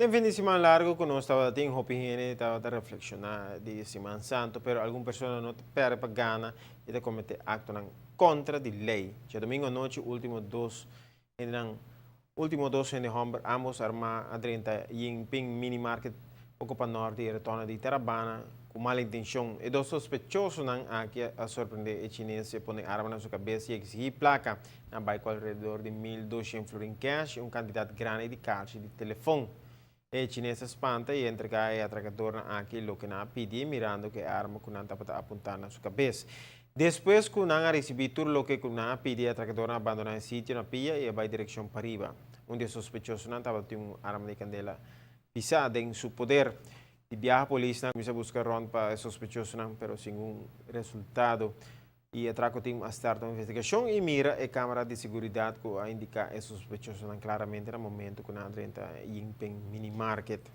Den fin di siman largo cu nos tabatin, hopi hende tabata reflexiona di Siman Santo, pero algun persona no ta perde pa gana y ta comete actonan contra di ley. Diadomingo anochi ultimo dos hendenan ultimo dos hende homber, ambos arma, a drenta Yingping Mini Market poco pa nort di rotonde di Tarabana cu mal intencion. E dos sospechosonan aki a sorprende e Chines y pone arma na su cabes y exigi placa. Nan a bay cu alrededor di 1200 florin cash y un cantidad grandi di carchi di telefon. E Chines a spanta y a entrega e atracadornan aki loke nan a pidi, mirando cu e arma cu nan tabata apunta na su cabes. Despues cu nan a ricibi tur loke cu nan a pidi, e atracadornan a abandona e sitio na pia y a bay direccion pariba. Un di e sospechosonan tabatin un arma di candela pisa den su poder. Di biaha polisnan a cuminsa busca rond pa e sospechosonan, pero sin un resultado. E atraco team a start un investigacion y mira e camera di seguridad cu a indica e sospechosonan claramente na momento cu nan a drenta Yingping Mini Market.